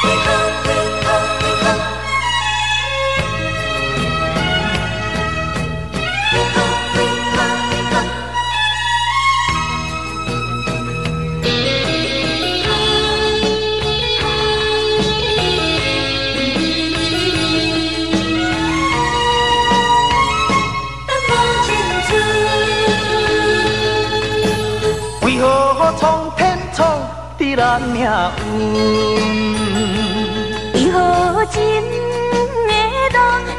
为何为何为何？为何为何为何？等无青春。为何苍天创治咱命运？为何情的路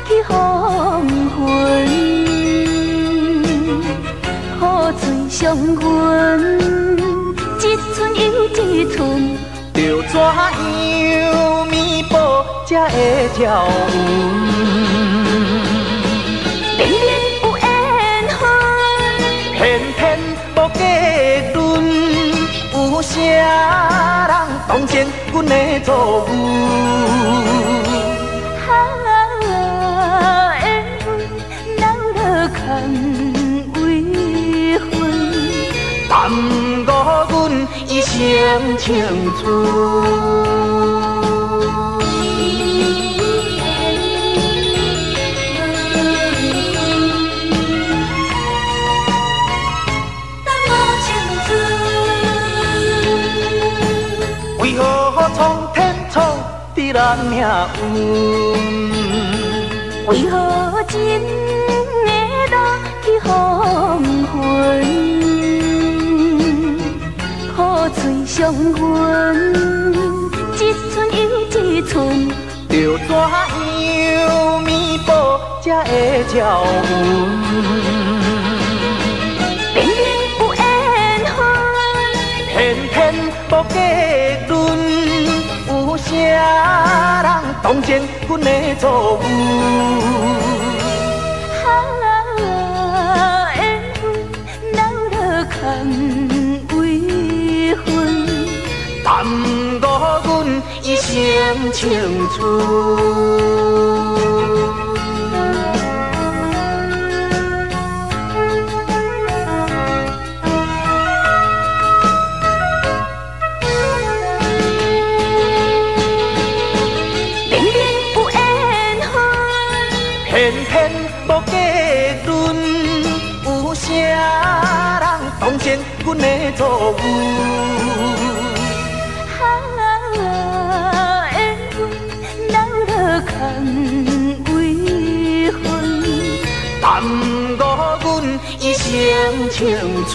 去风云？苦醉相云，一寸又一寸。著怎样弥补才会跳云？明明有缘分，偏偏无结论。有啥人同情阮的遭遇？啊，缘分留落空微分，耽误阮一生青春。等无青春。为何苍天创治咱命运？为何情的路去风云？苦醉相云，一寸又一寸。著怎样弥补才会跳云？明明有缘分，偏偏无结论。有啥人同情阮的遭遇？啊，缘分留落空微分，耽误阮一生青春。明明有缘分，偏偏无结论。有啥人同情阮的遭遇？啊，缘分留落空微分，耽误阮一生青春。